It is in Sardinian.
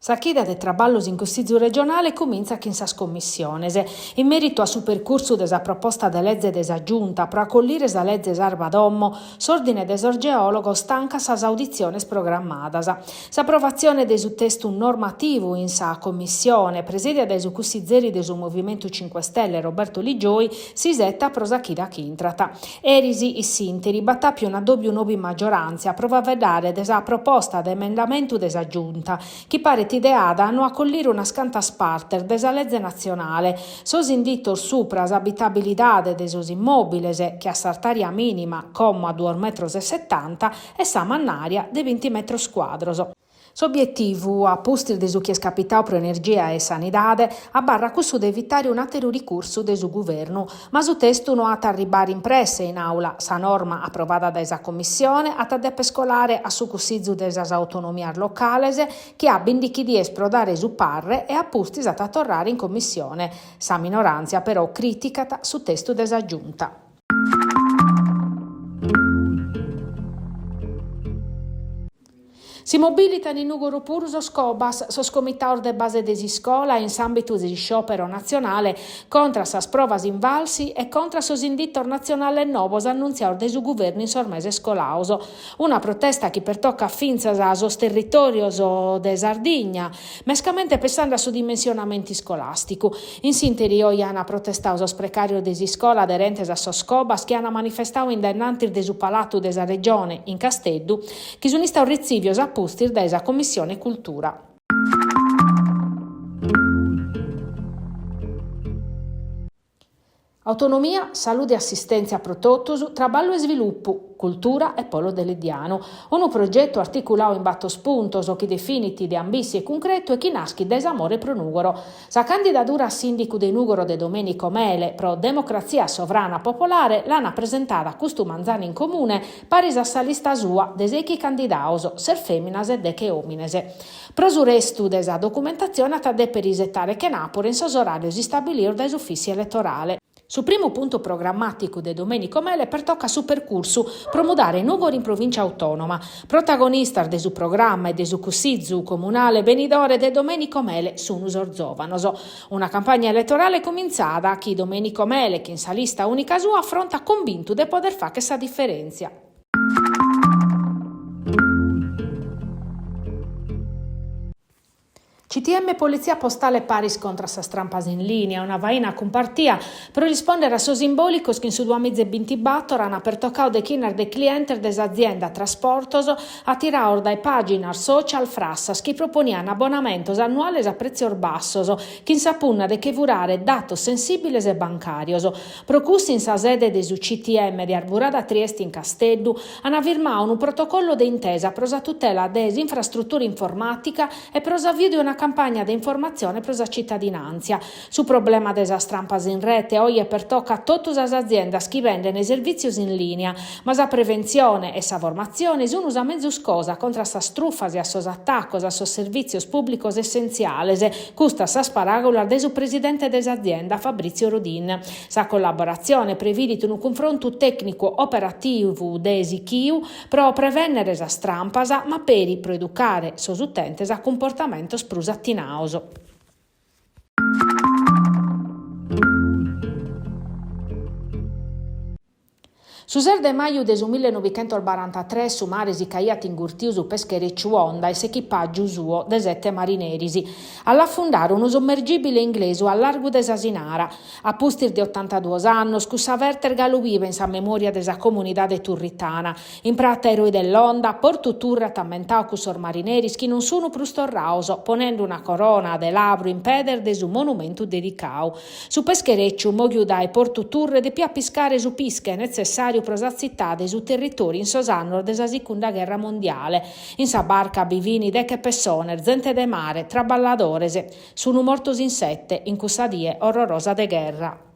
Sa chida de traballos in Cussizu regionale cumintzat chin sas commissiones. In mèritu a su percursu de sa proposta de leze de sa Giunta pro acollire sa leze Sarva Domo, s'Òrdine de sos Geòlogos tancat sas auditziones programmadas. S'aprovatzione de su testu normativu in sa commissione, presèdia dae su cussizeri de su Movimentu Cinque Stelle Roberto Li Gioi, s'isetat pro sa chida chi intrat. Eris, in s'ìnteri, b'at àpiu un'addòbiu nou in magioràntzia pro faeddare de sa proposta de emendamentu de sa Giunta, chi paret ideada a no acollire unas cantas partes de sa leze natzionale, sos inditos supra s'abitabilidade de sos immòbiles, che a s'artària mìnima, como a duos metros e setanta, e sa mannària de binti metros cuadros. S'obietivu, a pustis de su chi est capitadu pro energia e sanidade, abarrat cussu de evitare un'àteru ricursu de su guvernu. Ma su testu no at a arribbare in presse in àula. Sa norma aprovada dae sa Commissione at a dèpere colare a su Cussizu de sas Autonomias Locales, chi at bìndighi dies pro dare su parre e a pustis at a torrare in Commissione. Sa minoràntzia però crìticat su testu de sa Giunta. Si mobilitan in Nùgoro puru sos Cobas, sos comitados de base de s'iscola in s'àmbitu de s'isciòpero natzionale contra sas provas invalsi e contra sos inditos natzionales novos annuntziados dae su guvernu in sos meses colados. Una protesta chi pertocat fintzas sos territòrios de Sardigna, mescamente pensende a su dimensionamentu iscolàsticu. In s'ìnteri oje ant protestadu sos precàrios de s'iscola aderentes a sos Cobas chi ant manifestadu in dae innantis de su Palatu de sa Regione, in Casteddu, chi sunt istados retzivios a pustis dae sa Commissione Cultura. Autonomia, salude e assistèntzia pro totus, traballu e svilupu, cultura e polo deleddianu. Unu progetu articuladu in batos puntos chi definit de ambissia e cuncretu e chi naschit dae s'amore pro Nùgoro. Sa candidadura a sìndicu de Nùgoro de Domenico Mele pro Democratzia Sovrana Popolare l'ant presentada custu manzanu in Comune paris a sa lista sua de sèichi candidados, ses fèminas e deche òmines. Pro su restu de sa documentatzione at a dèpere isetare chenàpura in sos oràrios istabilidos dae s'ufìssiu eletorale. Su primu puntu programmàticu de Domenico Mele pertocat su percursu pro mudare Nùgoro in provìncia autònoma. Protagonistas de su programma e de su Cussizu comunale benidore de Domenico Mele sunt sos zòvanos. Una campagna eletorale cumintzada chi Domenico Mele, chin sa lista ùnica sua, afrontat cumbintu de poder fàghere sa diferèntzia. CTM Politzia Postale Paris contra sas trampas in lìnia, una faina cumpartia pro rispòndere a sos imbòlicos chi in su duamiza e bintibator ant pertocadu dechinas de clientes de s'azienda Trasportos atirados dae pàginas social frassas chi proponiant abbonamentos annuales a prètzios bassos chin sa punna de che furare datos sensìbiles e bancàrios. Pro cussu in sa sede de su CTM de Arburada Trieste in Casteddu ant firmadu unu protocollo de intesa pro sa tutela de s'infrastrutura informàtica e pro s'aviu de una campagna de informatzione pro sa citadinàntzia. Su problema de sas trampas in rete oje pertocat totu sas aziendas chi bendent servìtzios in lìnia, ma sa preventzione e sa formatzione sunt sa mezus cosa contra a sas trufas e a sos atacos a sos servìtzios pùblicos essentziales, custas sas paràgulas de su presidente de s'azienda Fabrizio Rodin. Sa collaboratzione previdit unu cunfrontu tècnicu operativu de sichiu pro prevènnere sas trampas, ma peri pro educare sos utentes a cumportamentos prus atinados. Su ses de maju de su millenovichentosbarantatres su mare si ch'aiat ingurtiu su pescherecciu Onda e s'echipàgiu suo de sete marineris, a l'afundare unu sommergìbile inglesu a largu de s'Asinara. A pustis de otantaduos annos, cussa ferta est galu biva in sa memòria de sa comunidade turritana. In prata Eroi dell'Onda, Portu Turre at ammentadu cussos marineris chi non sunu prus torrados, ponende una corona de lavru in pedes de su monumentu dedicadu. Su pescherecciu, mòghiu dae Portu Turre, depiat piscare su pische netzessàriu pro sa tzitade e su territòriu in sos annos de sa Sicunda Gherra Mondiale. In sa barca bi fin deche pessones, zente de mare, traballadores. Sunu mortos in sete in cussa die orrorosa de gherra.